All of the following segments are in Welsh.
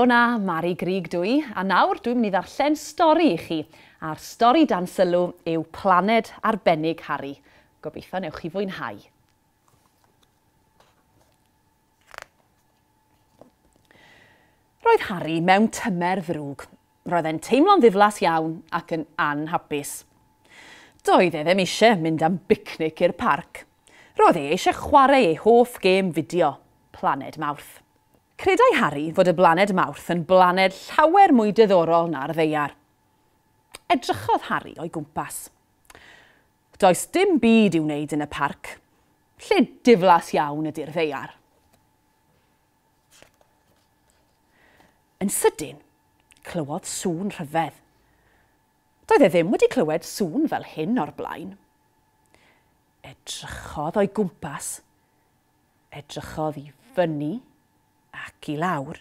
Helo 'na, Mari Grug dw i, a nawr dwi'n mynd i ddarllen stori i chi, a'r stori dan sylw yw Planed Arbennig Harri. Gobeithio newch chi fwynhau. Roedd Harri mewn tymer ddrwg. Roedd e'n teimlo'n ddiflas iawn ac yn anhapus. Doedd e ddim eisiau mynd am bicnic i'r parc. Roedd e eisiau chwarae ei hoff gêm fideo, Planed Mawrth. Credai Harri fod y blaned Mawrth yn blaned llawer mwy diddorol na'r Ddaear. Edrychodd Harri o'i gwmpas. Does dim byd i'w wneud yn y parc. Lle diflas iawn ydy'r Ddaear. Yn sydyn, clywodd sŵn rhyfedd. Doedd e ddim wedi clywed sŵn fel hyn o'r blaen. Edrychodd o'i gwmpas. Edrychodd i fyny ac i lawr.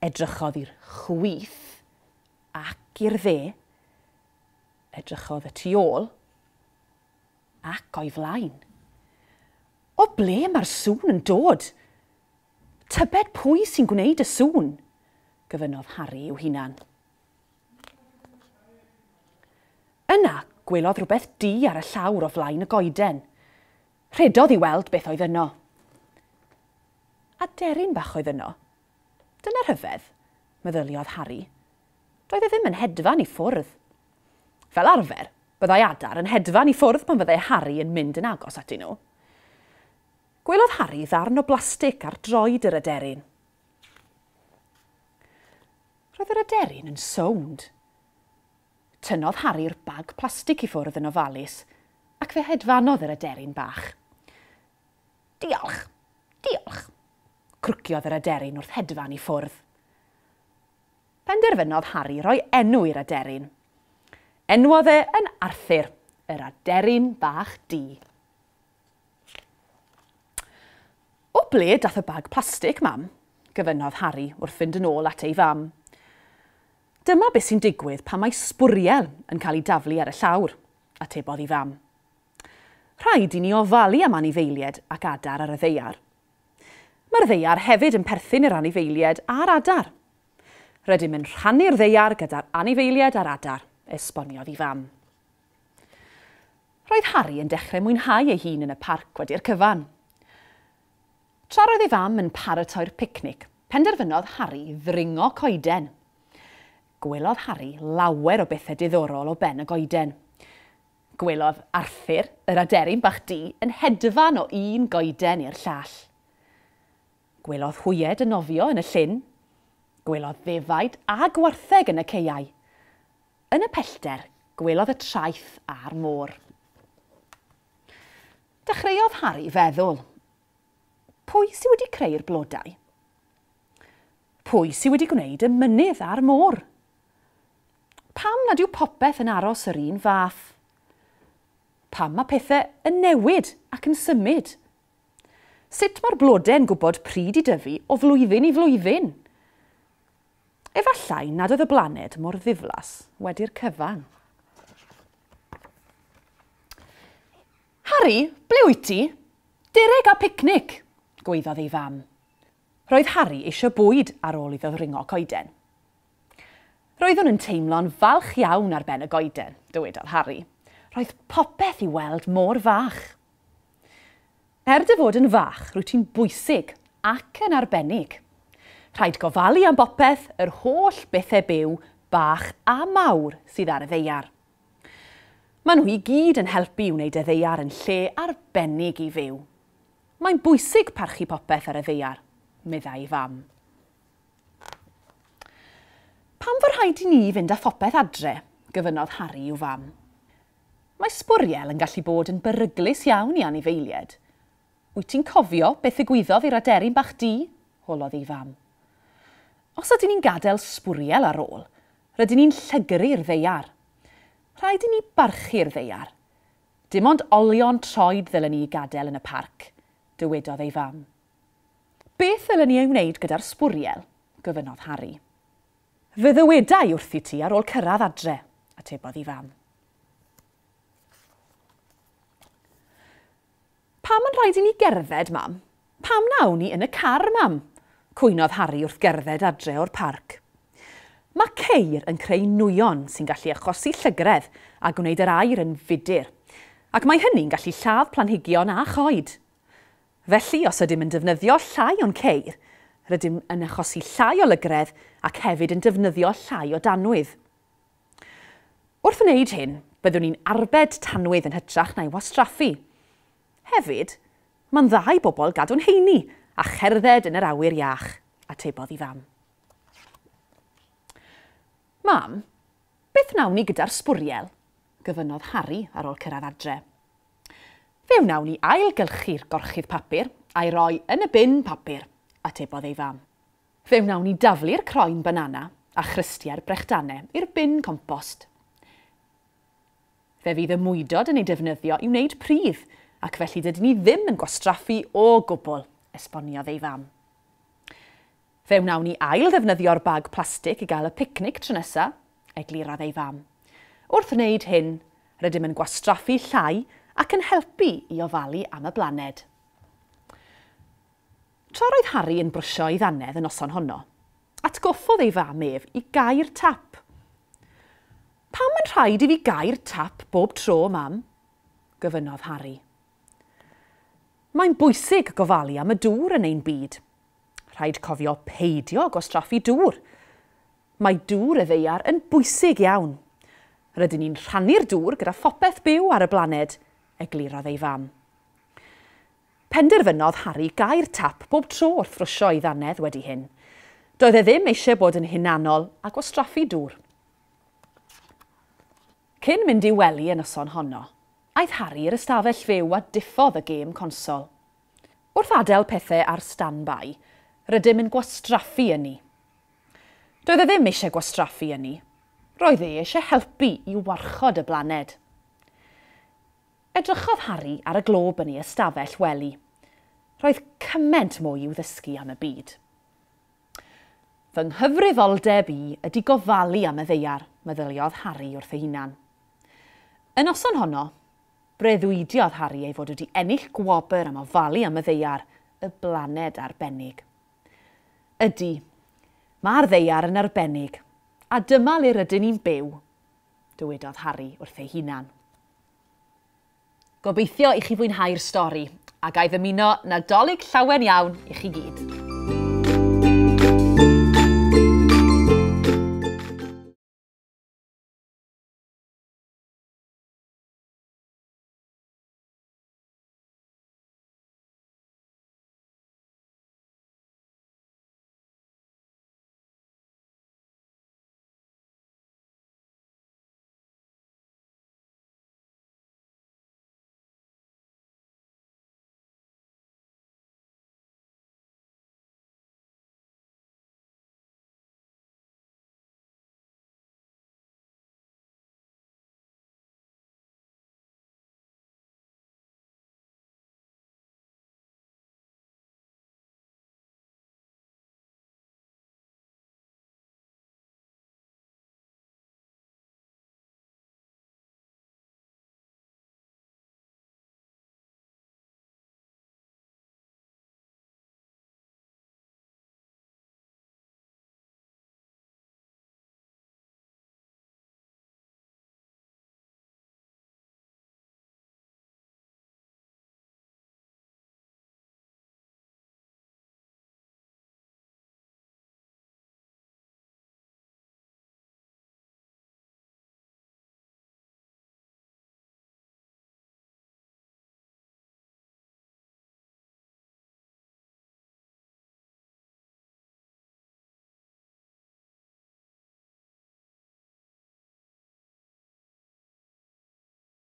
Edrychodd i'r chwith ac i'r dde. Edrychodd y tu ôl ac o'i flaen. O ble mae'r sŵn yn dod? Tybed pwy sy'n gwneud y sŵn? gofynnodd Harri i'w hunan. Yna, gwelodd rhywbeth du ar y llawr o flaen y goeden. Rhedodd i weld beth oedd yno. Aderyn bach oedd yno. Dyna rhyfedd, meddyliodd Harri. Doedd e ddim yn hedfan i ffwrdd. Fel arfer, byddai adar yn hedfan i ffwrdd pan fyddai Harri yn mynd yn agos atyn nhw. Gwelodd Harri ddarn o blastig ar droed yr aderyn. Roedd yr aderyn yn sownd. Tynnodd Harri'r bag plastig i ffwrdd yn ofalus, ac fe hedfanodd yr aderyn bach. Diolch! Diolch! Crwciodd yr aderyn wrth hedfan i ffwrdd. Penderfynodd Harri roi enw i'r aderyn. Enwodd e yn Arthur, yr aderyn bach du. O ble dath y bag plastig, mam? gofynnodd Harri wrth fynd yn ôl at ei fam. Dyma beth sy'n digwydd pan mae sbwriel yn cael ei daflu ar y llawr, atebodd ei fam. Rhaid i ni ofalu am anifeiliaid ac adar ar y ddaear. Mae'r ddaear hefyd yn perthyn i'r anifeiliaid a'r adar. Rydym yn rhannu'r ddaear gyda'r anifeiliaid a'r adar, esboniodd ei fam. Roedd Harri yn dechrau mwynhau ei hun yn y parc wedi'r cyfan. Tra roedd ei fam yn paratoi'r picnic, penderfynodd Harri ddringo coeden. Gwelodd Harri lawer o bethau diddorol o ben y goeden. Gwelodd Arthur, yr aderyn bach du, yn hedfan o un goeden i'r llall. Gwelodd hwyed yn nofio yn y llyn. Gwelodd ddefaid a gwartheg yn y caeau. Yn y pellter, gwelodd y traeth a'r môr. Dechreuodd Harri feddwl. Pwy sy wedi creu'r blodau? Pwy sy wedi gwneud y mynydd a'r môr? Pam nad yw popeth yn aros yr un fath? Pam mae pethau yn newid ac yn symud? Sut mae'r blodau'n gwybod pryd i dyfu o flwyddyn i flwyddyn? Efallai nad oedd y blaned mor ddiflas wedi'r cyfan. Harri, ble wyt ti? Dere gael picnic! gwaeddodd ei fam. Roedd Harri eisiau bwyd ar ôl iddo ddringo coeden. Roeddwn yn teimlo'n falch iawn ar ben y goeden, dywedodd Harri. Roedd popeth i weld mor fach. Er dy fod yn fach, rwyt ti'n bwysig ac yn arbennig. Rhaid gofalu am bopeth, yr holl bethau byw, bach a mawr sydd ar y ddaear. Maen nhw i gyd yn helpu i wneud y ddaear yn lle arbennig i fyw. Mae'n bwysig parchu popeth ar y ddaear, meddai ei fam. Pam fo rhaid i ni fynd â phopeth adre? gofynnodd Harri i'w fam. Mae sbwriel yn gallu bod yn beryglus iawn i anifeiliaid. Wyt ti'n cofio beth ddigwyddodd i'r aderyn bach du? holodd ei fam. Os ydyn ni'n gadael sbwriel ar ôl, rydyn ni'n llygru'r ddaear. Rhaid i ni barchu'r ddaear. Dim ond olion troed ddylen ni gadael yn y parc, dywedodd ei fam. Beth ddylen ni ei wneud gyda'r sbwriel? gofynnodd Harri. Fe ddyweda i wrthi ti ar ôl cyrraedd adre, atebodd ei fam. Pam yn rhaid i ni gerdded, mam? Pam na awn ni yn y car, mam? Cwynodd Harri wrth gerdded adre o'r parc. Mae ceir yn creu nwyon sy'n gallu achosi llygredd a gwneud yr aer yn fudur, ac mae hynny'n gallu lladd planhigion a choed. Felly, os ydym yn defnyddio llai o'n ceir, rydym yn achosi llai o lygredd ac hefyd yn defnyddio llai o danwydd. Wrth wneud hyn, byddwn ni'n arbed tanwydd yn hytrach na'i wastraffu. Hefyd, mae'n dda i bobl gadw'n heini a cherdded yn yr awyr iach, atebodd ei fam. Mam, beth wnawn ni gyda'r sbwriel? Gofynnodd Harri ar ôl cyrraedd adre. Fe wnawn ni ailgylchu'r gorchudd papur a'i roi yn y bin papur, atebodd ei fam. Fe wnawn ni daflu'r croen banana a chrystiau'r brechdanau i'r bin compost. Fe fydd y mwydod yn ei defnyddio i wneud pridd, ac felly dydyn ni ddim yn gwastraffu o gwbl, esboniodd ei fam. Fe wnawn ni ail ddefnyddio'r bag plastig i gael y picnic tro nesa, eglurodd ei fam. Wrth wneud hyn, rydym yn gwastraffu llai ac yn helpu i ofalu am y blaned. Tra roedd Harri yn brwsio ei ddannedd y noson honno, atgoffodd ei fam ef i gau'r tap. Pam mae'n rhaid i fi gau'r tap bob tro, mam? Gofynnodd Harri. Mae'n bwysig gofalu am y dŵr yn ein byd. Rhaid cofio peidio gwastraffu dŵr. Mae dŵr y ddaear yn bwysig iawn. Rydyn ni'n rhannu'r dŵr gyda phopeth byw ar y blaned, eglurodd ei fam. Penderfynodd Harri gau'r tap bob tro wrth frwsio ei ddannedd wedi hyn. Doedd e ddim eisiau bod yn hunanol a gwastraffu dŵr. Cyn mynd i'w wely y noson honno, aeth Harri i'r ystafell fyw a diffodd y gêm consol. Wrth adael pethau ar stand-by, rydym yn gwastraffu ynni. Doedd e ddim eisiau gwastraffu ynni. Roedd e eisiau helpu i warchod y blaned. Edrychodd Harri ar y glob yn ei ystafell wely. Roedd cymaint mwy i'w ddysgu am y byd. Fy nghyfrifoldeb i ydy gofalu am y ddaear, meddyliodd Harri wrth ei hunan. Y noson honno, breuddwydiodd Harri ei fod wedi ennill gwobr am ofalu am y ddaear, y blaned arbennig. Ydy, mae'r ddaear yn arbennig, a dyma le rydyn ni'n byw, dywedodd Harri wrth ei hunan. Gobeithio i chi fwynhau'r stori, a ga i ddymuno Nadolig llawen iawn i chi gyd.